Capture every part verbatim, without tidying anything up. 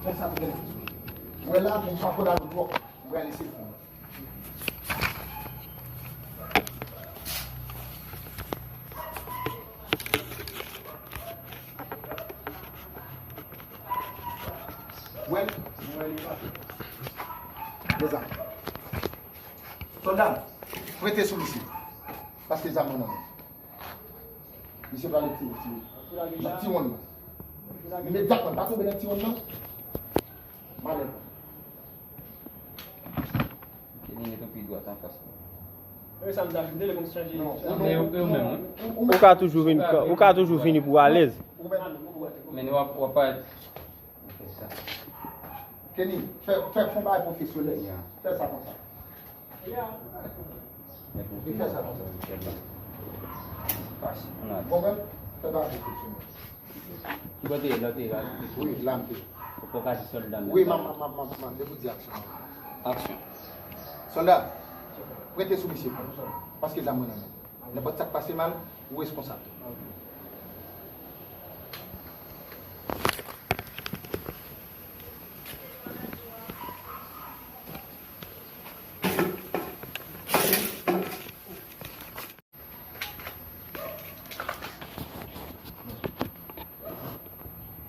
Konsa pou gen. Ou wè la, pou m pa konn al twòp, ou wè lese fon. Wè, mezanmi. Sòlda, prete sou misye. Paske zam nan nan men. Misye pral retire ti, ti, ti wonn nan. Imedyatman, pa tonbe nan ti wonn nan. Malè. Kenny met yon pye dwat anfas mwen. E sa m ta vin de lè konn chanje. Non, non, men yo, yo menm, wi. Ou ka toujou vin, ou ka toujou vini pou alèz. Men w ap, w ap parèt. Fè sa. Kenny, fè, fè fon bagay pwofesyonèl. Fè sa konsa. Li fè sa konsa. Bon, men, fè bagay pwofesyonèl. Ki kote l te la? Wi, la m te. Ou poko ka di sòlda m. Wi, m ap, m ap, m ap, m ap, m ap, depi w di aksyon. Aksyon. Sòlda, prete sou misye. Paske zam mwen nan men. Nenpòt sa k pase mal, ou reskonsab.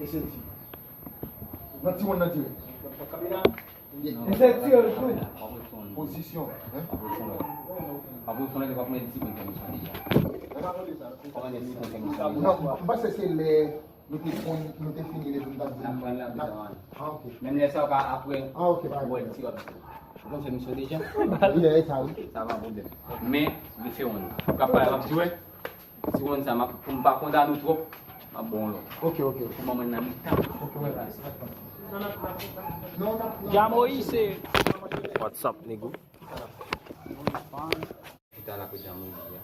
Esenti. Nan ti wonn nan dirèk. Esenti yo tou. Pozisyon. Hein? Non, m panse se lè nou te konn, nou te fini leson, nou t ap di. N ap pran l la, n ap, ah, ok. Menm lè sa, ou ka apre. Ah, ok, pa gen pwoblèm. Ou konn fè misyon deja? Wi, e sa, wi. Sa pa pwoblèm. Men, li fè yon. Ou ka pale, m ap jwe. Si w konn sa, m ap, pou m pa kondane w twòp, m ap ba w lòt. Ok, ok, ok. Pou mwen nan mitan. Ok, wè, wè. Dja Moyiz se WhatsApp, nego. Chita la pou Dja Moyiz, ya.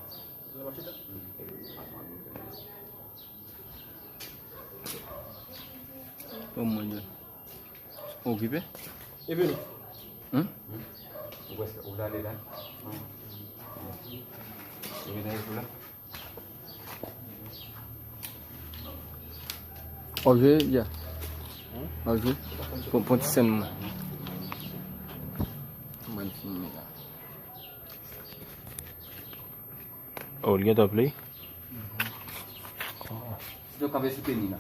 Pou mwen, ya. Okipe? E vini. Hmm? Ou prèske, ou prale la? Ou gen nan epou la? Oje, ya. Oje. Pon, pon ti sèn mwen. Mwen filme la. Oh, li gentan play? Si w kanpe sou Kenny la.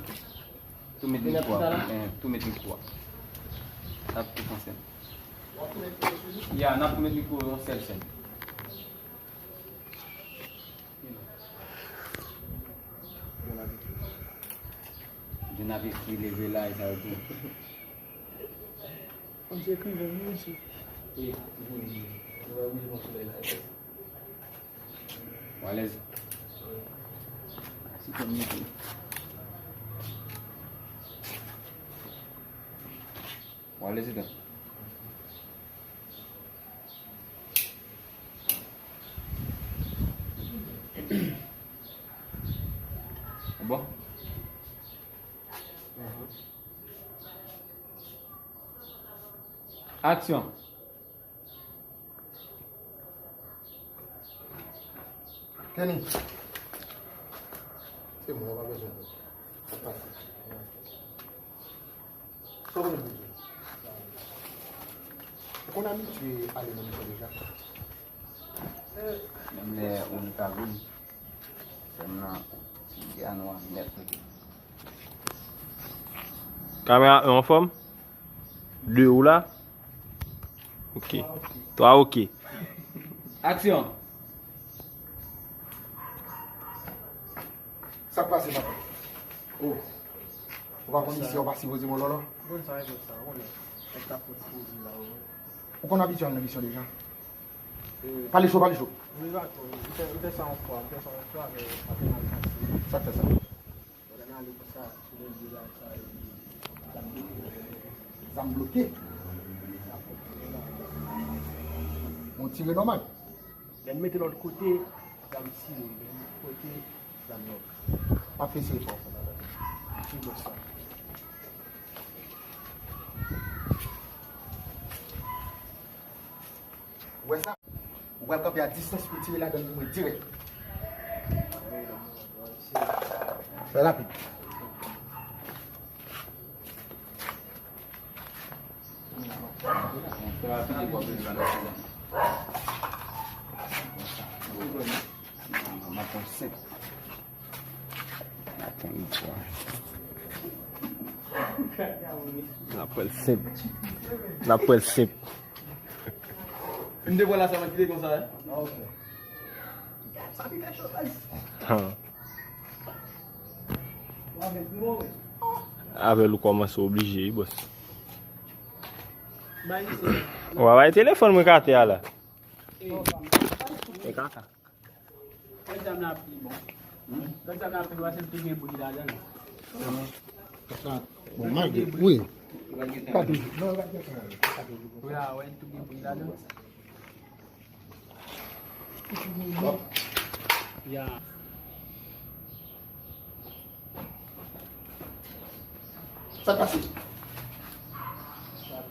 Tou met mikwo a. Eh, tou met mikwo a. N ap tou fè sèn. Ya, n ap tou met mikwo yon sèl sèn. Yon avèti leve la, e sa yo tou. Kòmsi ekriven, wi, mesye. Ou alèz? Ou alèz, Ethan? Bon. Aksyon. Kenny. Se mwen, ou pa bezwen. Sa k pase? Sa w konnen pou di? Ou konn abitye ale nan misyon deja? Menm lè ou ni ka vin, sèm nan ti anwa nèt. Kamera un anfòm? De ou la? Ok. Twa ok. Aksyon. Sa k pase, papa? Oh. Ou pa konn isi a, ou pa sipoze mwen lòlò? Bon, sa repòt sa, ou konnen. Nèg ta fè ti poze la, wi. Ou konn abitye al nan misyon deja? Pale cho, pale cho. Wi, dakò. M fè, m fè sa yon fwa, m fè sa yon fwa, men sa fè mal pase. Sa k fè sa? Pandan n ale konsa, sou lendi la, sa, zam bloke. Yon tire nòmal. Lè n mete lòt kote, zam tire. Lè n mete kote, zam nòk. Pa fè se efò. Ki bò sa? Ou wè sa? Ou pral kanpe a distans pou tire ladann pou mwen dirèk. Fè rapid. Fè rapid epi w ap vin jwenn nou. M ap pran senk. M ap pran twa. N ap pran senk. N ap pran senk. M te pran la sèlman kite konsa, wi. Sa pi fè cho, baz. Avèl ou kòmanse oblije, wi, bòs. Bay isi. W a bay telefòn mwen k atè a la. E kaka. Lòt zam nan ap pi bon. Lòt zam nan ap pi bon, paske l tou gen bri ladan l. Bon, malgre, wi. Wi, a, wè, l tou gen bri ladan l. Ya. Sa k pase?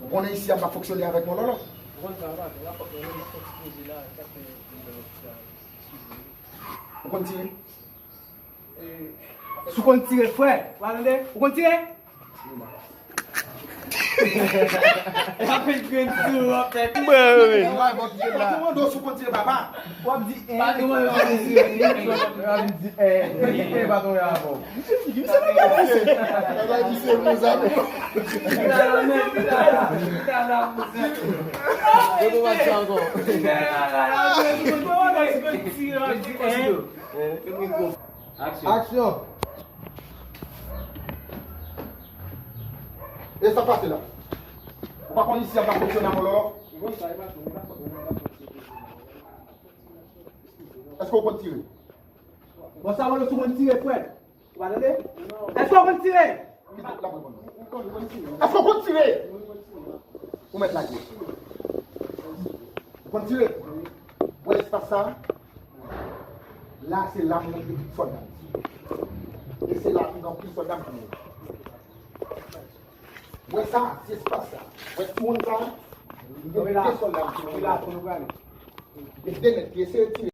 Ou konnen isi a pa fonksyone avèk Mololo? Ou konn sa, pa fè rapò, men m ap fè ti poze la, sa fè. Ou konn tire? Si w konn tire, frè, w a tande? Ou konn tire? Apèl grenn sou w ap fè. Mwen, wi. Ou mande w si w konn tire, papa. W ap di, eh. Pa di mwen, w ap di, eh. Mwen ki te pa tonbe avè w. Misye, misye pa pase. Papa di se moun sa, non. Yo, bon, pa di sa ankò. Aksyon. Aksyon. E sa pase la? Ou pa konn isi a pa fonksyone a Mololo? Èske ou konn tire? Bon, sa Mololo, si w konn tire, frè. Ou pa tande? Èske w konn tire? Èske w konn tire? Ou mèt lage. Ou konn tire? Ou wè espas sa? La, se la pou gen plis sòlda. E se la pou gen anpil sòlda ki mouri. Ou wè sa? Se espas sa. Ou wè timoun sa? Gen de sòlda ki mouri. E de nèg ki eseye tire.